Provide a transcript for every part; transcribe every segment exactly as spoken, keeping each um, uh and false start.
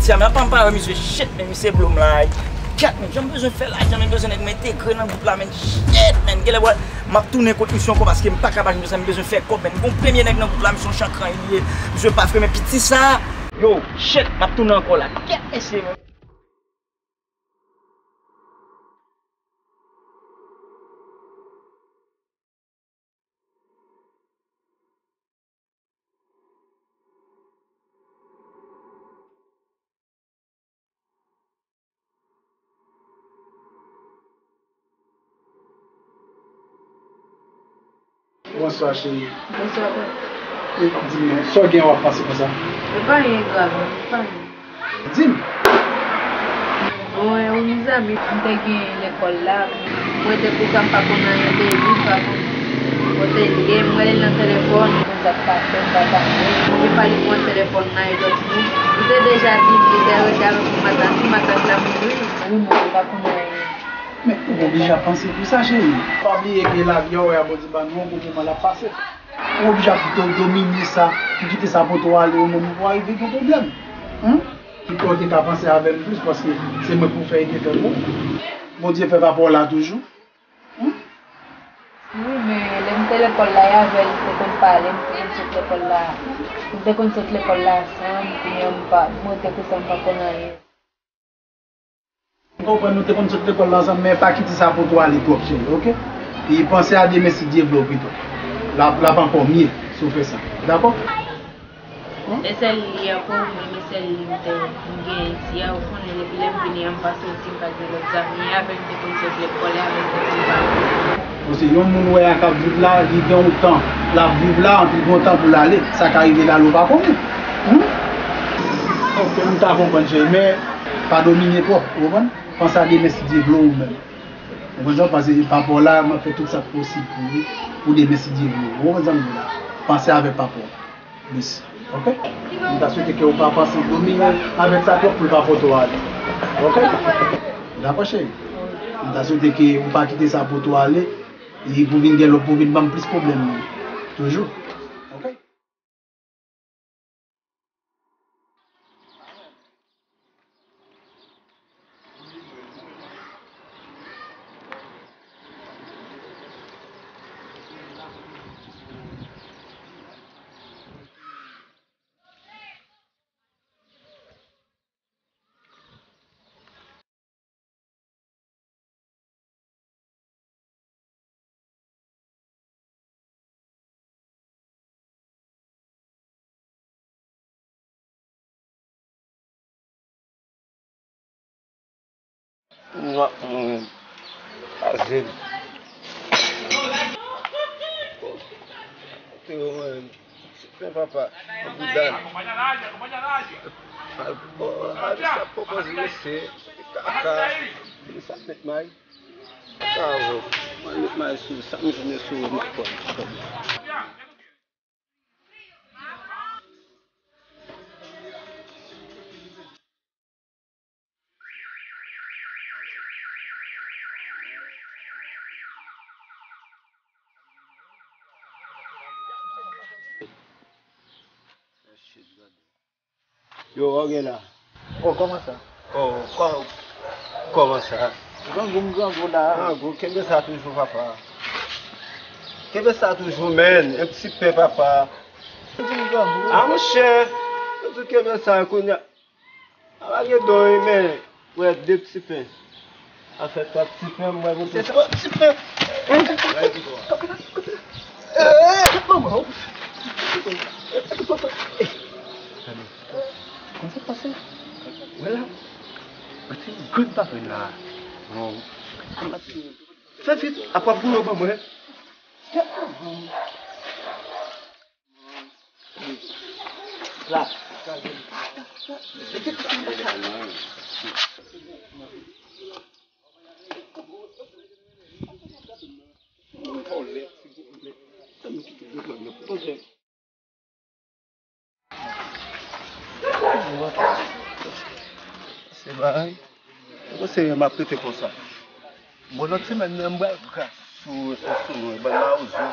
Sa, men apa m pa wè misye, shit, men misye blow m la. Kèt, men jan m bezwen fè lajan, men m bezwen nèg m entegre nan gwoup la, men shit, men genlè wè m ap tounen kont misye ankò paske m pa ka pa jwenn sa, m bezwen fè kòb, men gon premye nèg nan gwoup la, misye yon chankran li ye, misye pa fre, men piti sa, yo, shit, m ap tounen ankò la. Kèt, mesye, men. Bonswa, cheri. Bonswa, papa. E, di m non, sa w gen w ap pase konsa? E pa anyen grav, non, e pa anyen. Di m. Bon, e, yon zanmi m te gen lekòl la, mwen te kontan, m pa konn anyen de li, m pa konn kote l ye, m rele l nan telefòn, m konn sa k pase, m pa konn anyen. Epi li pran telefòn nan e lòt moun. Li te deja di m li te rete avèk yon matant, si matant la mouri, wi, mwen pa konn anyen. Men, ou oblije ap panse pou sa, cheri. Pa bliye ke lavi a, w wè a, Bondye ban nou, yon gwo moman l ap pase. Ou oblije ap do-, domine sa, pou kite sa pote w ale, ou menm ou rive gen pwoblèm. Humm? Pito w te ka panse avè m plis, paske se mwen pou fè, e te fè pou ou. Bondye fè pa pa w la toujou. Humm? Wi, men lè m te lekòl la, e avè l m te konn pale, m te konn sot lekòl la. M te konn sot lekòl la ansanm, kounye a m pa, mwen te konsa m pa konn anyen. M konprann nou te konn sot lekòl la ansanm, men pa kite sa pote w ale twòp, cheri, oke? E panse a demen si Dye vle w pito. L ap, l ap ankò mye si w fè sa. Dakò? E sèl li ankò, mwen, men sèl li m te, m gen isi a, ou konnen, depi lè m vini a, m pa soti, m pa gen lòt zanmi, e avè l m te konn sot lekòl, e avè l m te konn pale. Bon, se yon moun ou wè a k ap viv la, li gen yon tan l ap viv la, anpi l gen yon tan pou l ale. Sa ka rive l ale, ou pa konnen. Humm? Oke, m ta konprann, cheri, men pa domine twòp, ou konprann? Panse a demen si Dye vle w menm. Ou konprann sa, paske pa pa w la, m ap fè tout sa k posib pou ou, pou demen si Dye vle w. Ou konprann sa m di w la? Panse avèk pa pa w plis. Oke? M ta swete ke ou pa panse domine avèk sa twòp pou l pa pote w ale. Oke? Dakò, cheri? M ta swete ke ou pa kite sa pote w ale, e pou vin gen lòt, pou vin ban m plis pwoblèm toujou. Oke? M ap mouri. Azil. Kote yo mwen? Ti pen papa. Boudal. Al, o, al sa poko mesye. Kaka. Sa met may. Kaka avò. Mwen met may sou sa m jwenn sou m ap pran. Yo, wè w gen la. Oh, kòman sa? Oh, kò-, kòman sa? Grangou, m grangou la. Grangou, kenbe sa toujou, papa. Kenbe sa toujou, men. Yon ti pen, papa. M di m grangou. Ah, monchè. M di kenbe sa, kounye a. A pa gen don, men, wè, de ti pen. A fè twa ti pen, mwen, mwen, se twa ti pen. Manman, kòman sa pase? Wè la, mwen te grenn pa plen la. Fè vit, apre ap goumen ban mwen. Se bagay. Mwen se m ap rete konsa. Bon, lòt semèn nan, m pral kras sou, sou, sou mwen, bann mawozo.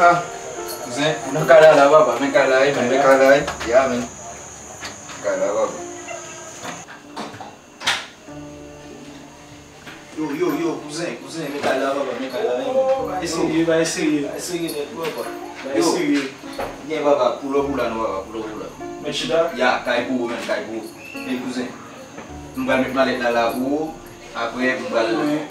Ah, kouzen, ou nan kay la la, papa, men kay la, men, men kay la, ya, men. Kay la, papa. Yo, yo, yo, kouzen, kouzen, men kay la, papa, men kay la, men. Bagay serye, bagay serye. Bagay serye nèt, papa. Bagay serye. Gen, papa, pull up ou la, non, papa, pull up ou la. Mèt chita? Ya, kay pou ou, men, kay pou ou. Men, kouzen, m pral met malèt la la pou ou. Apre, m pral,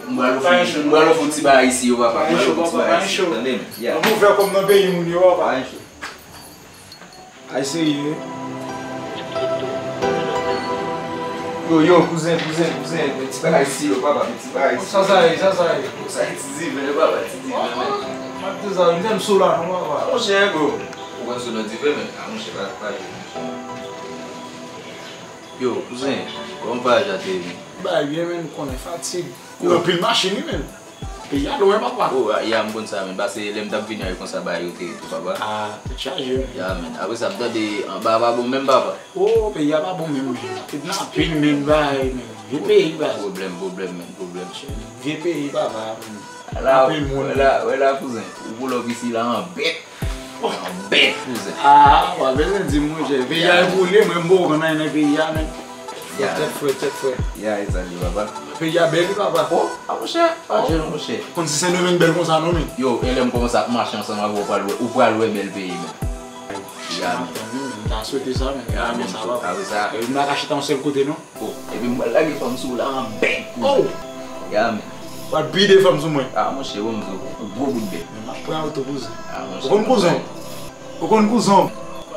m pral ofri, m pral ofri yon ti bagay isi, yo, papa. M pral ofri yon ti bagay isi, tande m? Ya. Ann ouvè kòm nan peyi moun yo, papa. Pa gen cho. Ay serye. Yo, yo, kouzen, kouzen, kouzen, men ti bagay isi, yo, papa, men ti bagay isi. Sa, sa ye, sa, sa ye. Sa ye ti diven, yo, papa, ti diven, men. M ap di sa, li fè m sou la, non, papa. Monchè, bro. Ou konn sou nan diven, men. A, monchè, pa, pa jwe, monchè. Yo, kouzen, kòman vwayaj la te ye, men? Bay byen, men, ou konnen fatig. Yo, anpil machin, wi, men. Peyi a lwen, papa. Oh, ya, m konn sa, men. Pase lè m t ap vini a, yo konsa bagay yo te ye tou, papa. Ah, tèt chaje, men. Ya, men. Apre sa, m tande anba a pa bon menm, papa. Oh, peyi a pa bon menm, men. Kidnapin, men, bagay, men. Vye peyi, baz. Pwoblèm, pwoblèm, men, pwoblèm. Vye peyi, papa, men. Anpil moun. Wè la, wè la, kouzen. Ou pull up isi la an bèt. An bèt, kouzen. Ah, w ap bezwen di m, monchè. Peyi a boule, mwen m poko konn anyen nan peyi a, men. Ya. Tèt frèt, tèt frèt. Ya, e sa li, papa. Peyi a bèl, wi, papa. Oh, a, monchè, pa jwenn, monchè. Konn si Sendomeng bèl konsa, non, men. Yo, e lè m kòmanse ap mache ansanm avè w, ou pral wè, ou pral wè bèl peyi, men. Ya, men. M ta swete sa, men. Ya, men, sa, papa. Apre sa. E m pa ka chita yon sèl kote, non. Oh, epi m pral lage fanm sou ou la an bèt, kouzen. Oh! Ya, men. W ap bide fanm sou mwen. Ah, monchè, bon, m di w, yon gwo bout bèt. Men m ap pran w tou, kouzen. Ah, monchè. Ou konn kouzen? Ou konn kouzen?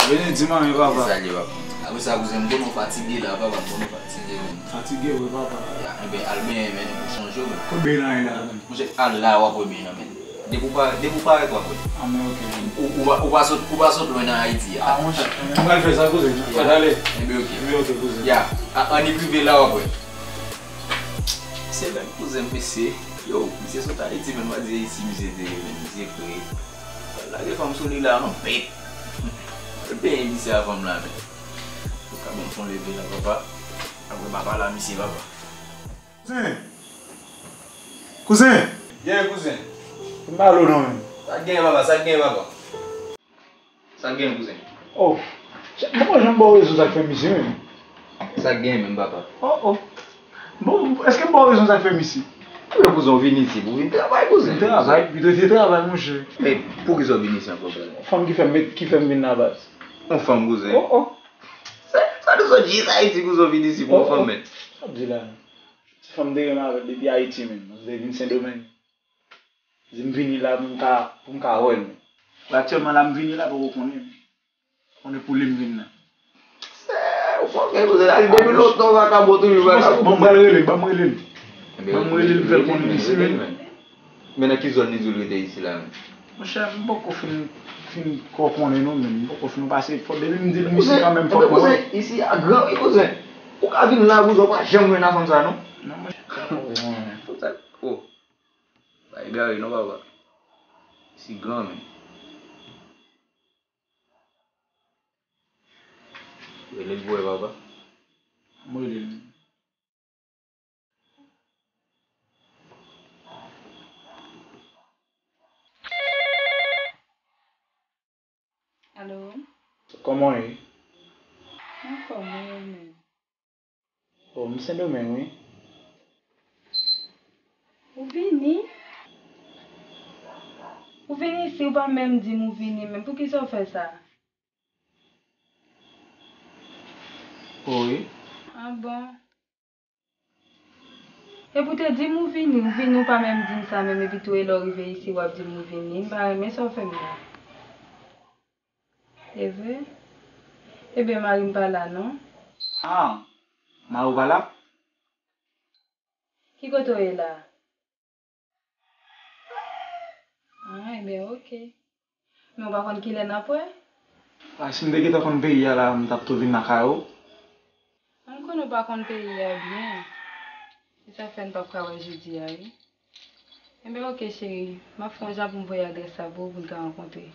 Vini di manmi, papa. Sa li, papa. Apre sa, kouzen, m konnen w fatige la, papa, m konnen w fatige, men. Fatige, wi, papa. Ya, enben, al benyen, men, pou chanje w, men. Kot benyen nan ye la, men? Monchè, al la, w ap wè benyen nan, men. Depi w pa, depi w parèt, w ap wè. Ah, men ok. Ou, ou pa, ou pa sot, ou pa sot lwen nan Ayiti a. Ah, monchè, m pral fè sa, kouzen. Fèt ale. Enben, ok. Enben, ok, kouzen. Ya, a, annik rive la, w ap wè. Se menm kouzen, mesye. Yo, misye sot Ayiti, men, m pa di Ayiti, misye te ye, men, misye pre. Lage fanm sou li la, an bèt. Al benyen misye a fanm la, men. Ou ka ban m fon leve la, papa. Apre, papa la, misye, papa. Kouzen! Kouzen! Gen, kouzen. Pou m pale w non, men. Sa k genyen, papa? Sa k genyen, papa? Sa k genyen, kouzen? Oh! Mwen pa janm ba w rezon sa k fè m isi, men. Sa k genyen menm, papa? Oh, oh! Bon, èske m ba w rezon sa k fè m isi? Ebyen, kouzen, w vin isi pou w vin travay, kouzen. Vin travay? Pito se travay, monchè. Men, poukisa w vin isi ankò, kouzen? Fanm ki fè m met, ki fè m vin la, baz. Yon fanm, kouzen? Oh, oh! Sa, sa nou sot jis Ayiti, kouzen, w vin isi pou yon fanm, men. Sa w ap di la? Se fanm m te renmen avè l depi Ayiti menm. Mwen te vin Sendomeng. Di m vini la pou m ka, pou m ka wè l menm. Aktyèlman la m vini la poko konnen. Konnen pou li m vin la. Ou fòkè, kouzen. Depi lontan w vakabon toujou vakabon. Bon, m pral rele l, ban m rele l. Ban m rele l, fè l konnen isi menm. Men nan ki zòn li di w l rete isi la menm? Monchè, m poko fin, fin kò konnen non, men m poko fin pase, fò depi m di l m isi kanmenm, fòk mwen wè. Kouzen, isi a gran wi, kouzen. Ou ka vin la, kouzen, ou pa janm jwenn a fanm sa non. Non, monchè. Tout sa, oh. Pa egare non, papa. Isi gran, men. Rele l pou wè, papa. M rele l. Alo? Kòman w ye? Anfòm wi, ou menm? O, m Sendomeng wi. Ou vini? Ou vini isi, ou pa menm di m ou vini menm. Poukisa w fè sa? O wi. Ah bon? Epi w te di m ou vini, ou vini, ou pa menm di m sa menm, epi tou e lè w rive isi, w ap di m ou vini. M pa renmen sa w fè m nan. E vre? Ebyen, mari m pa la non. Ah, mari w pa la? Ki kote w ye la? Ah, ebyen, oke. Men w pa konn kilè n ap wè? A, si m te gentan konn peyi a la, m t ap tou vin lakay ou. M konnen w pa konn peyi a byen. Se sa k fè n p ap ka wè jodi a, wi. Enben, oke, cheri. M ap fè yon jan pou m voye adrès la pou ou, pou n ka rankontre.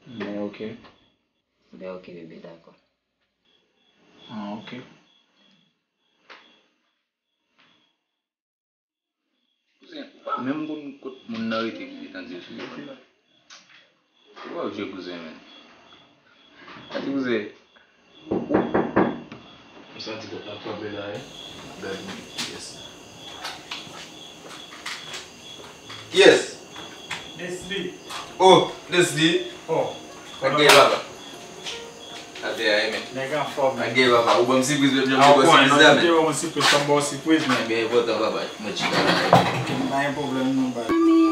Enben, oke. Enben, oke, bebe, dakò. Ah, oke. Kouzen, ou pa menm konn kot moun nan rete pou gentan di l sou telefòn nan. Ou pa oblije kouzen, men. Gade kouzen. Ou santi kòb la kanpe la, wi. Gad, yes. Yes. Nesly. Oh, Nesly. Oh. Kòman ye, papa? Atè a, wi, men. Nèg anfòm. Atè, papa. Ou ban m sipriz, men, m te ba w sipriz la, men. Ou ban m sipriz, fò m ba w sipriz, men. Byen enpòtan, papa. Mwen chita la, wi. Pa gen pwoblèm, non, baz. Mami. Mami, mami.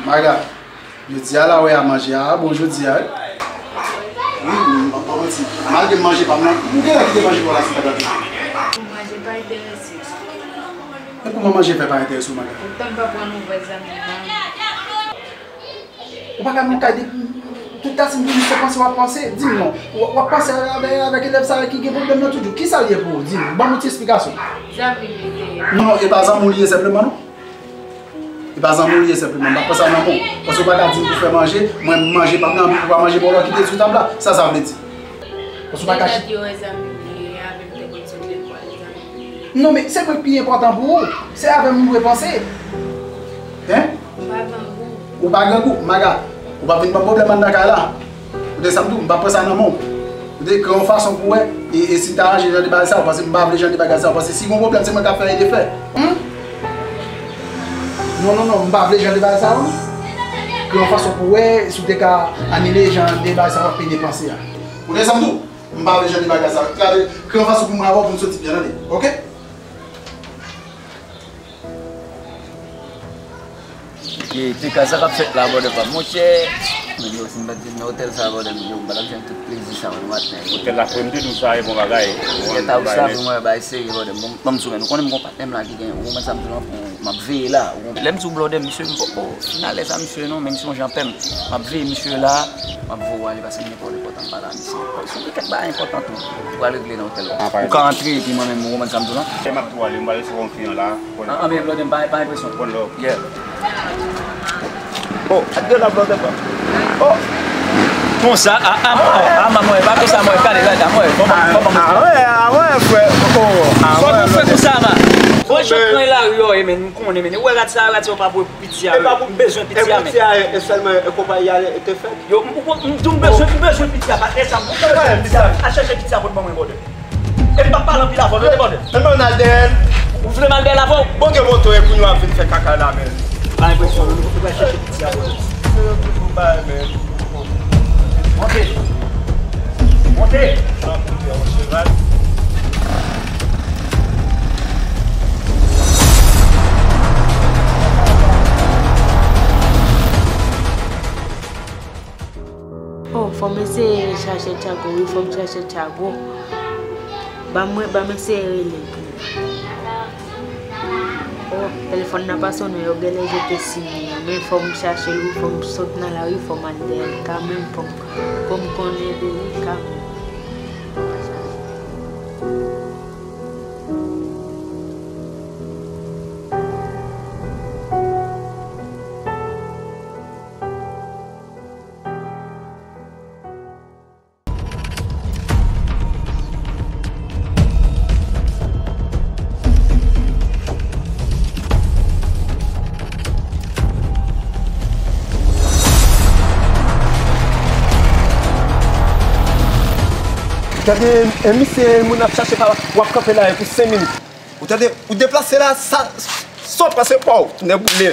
Maga, jodi a la, wè a manje a bon jodi a, wi. Wi, m p ap manti. Malgre m manje pa m nan, ou genlè kite manje pa w la sou tab la tou. Pou manje pa enterese. E kòman manje fè pa enterese w, Maga? Ou tann pa pran nouvèl zanmi m nan. Ou pa ka nan kay de, tout ta si m toujou se panse w ap panse. Di m non. W, w ap panse avè, avèk elèv sa a ki gen pwoblèm nan toujou. Kisa l ye pou ou? Di m. Ban m yon ti esplikasyon. Zanmi m li te ye. Non, e pa zanmi w li ye senpleman, non. E pa zanmi w li ye senpleman. M pa panse a nan bon. Paske w pa ka di m pou fè manje, mwen m manje pa m nan, ou pa manje pa w la kite l sou tab la. Sa sa vle di? Paske w pa ka. Deja di yo e zanmi m li ye, avè m te konn sot lekòl, zanmi m li ye. Non, men se mwen k pi enpòtan pou ou. Se avè m ou dwe panse. Hein? Ou pa grangou. Ou pa grangou, Maga. Ou pa vin ban m pwoblèm anndan kay la. Ou tande sa m di w, m pa pran sa nan men w. Ou tande, kreye yon fason pou wè, e, e si ta ranje jan de bagay sa yo, paske m pa vle jan de bagay sa yo, paske si gon pwoblèm, se mwen k ap fè e defè. Humm? Non, non, non, m pa vle jan de bagay sa yo, non. Kreye yon fason pou wè, si w te ka anile jan de bagay sa yo, ap pede panse a. Ou tande sa m di w? M pa vle jan de bagay sa yo. Gade, kreye yon fason pou mwen avè w pou n soti byen, tande? Oke? Ye, te ka, sa k ap fèt la, brother pa m, monchè? Men yo, si m pa t vin nan otèl sa, brother, yo, m pa t ap jwenn tout plezi sa yo nan maten. Otèl la, frè m te di w sa, e bon bagay. Yè ta ou sa, mwen, bay serye, brother. Bon, ban m sou men, ou konnen m gon patnè m la ki gen, ou konprann sa m di w lan, pou m ap veye la, ou konprann. Lè m di w, brother, misye, m poko fin alèz a misye non, men misye yon jan pè m. M ap veye misye la, m ap voye w ale, paske m gen pawòl enpòtan m pale a misye. Se yon kèk bagay enpòtan tou, ou pral regle nan otèl la. Ou ka antre, epi mwen menm, ou konprann sa m di w lan? M ap tou ale, m pral resevwa yon kliyan la. An, an, men, brother, m pa, pa enpresyon. One love. Yeah. Oh, at de la, brother pa. Oh. Konsa, a, a, a, a, mwen, pa konsa, mwen, kale, gade, mwen, kòman, kòman, ah, wè, ah, wè, frè. Oh, ah, fòk ou fè konsa, man. Bon, jan pran lari yo, e, men, m konnen, men. Ou wè rad sa, rad sa, yo pa pou piti a, m bezwen piti a, men. E piti a, e, e sèlman, e, konpayi a, e, te fèt. Yo, m, m, m, m bezwen, m bezwen piti a, pa trè sa, m bezwen piti a. Al chèche piti a pou ban mwen, brother. E m p ap pale anpil avè w, tande, brother. Ann, ann al dèyè l. Ou vle m al dèyè l avè w? Bon, gen moto, e pou nou ap vin fè kaka la, men. Pa enpresyon, nou, nou pral chèche piti a, brother. Se yo ki pou bay, men. Monte. Monte. Sa pou fè yon cheval. Oh, fò m eseye chache Tchago, wi, fò m chache Tchago. Ban mwen, ban m eseye rele l pou mwen. Oh, telefòn nan pa sonnen, yo genlè jete sim nan. Men fò m chache l, wi, fò m sot nan lari, fò m al dèyè l kanmenm, fò m, fò m konnen de li kanmenm. Gade, e misye moun ap chache pa w ap kanpe la pou senk minit. Ou tande, ou deplase la, sa, sa w panse pa w, nèg boule.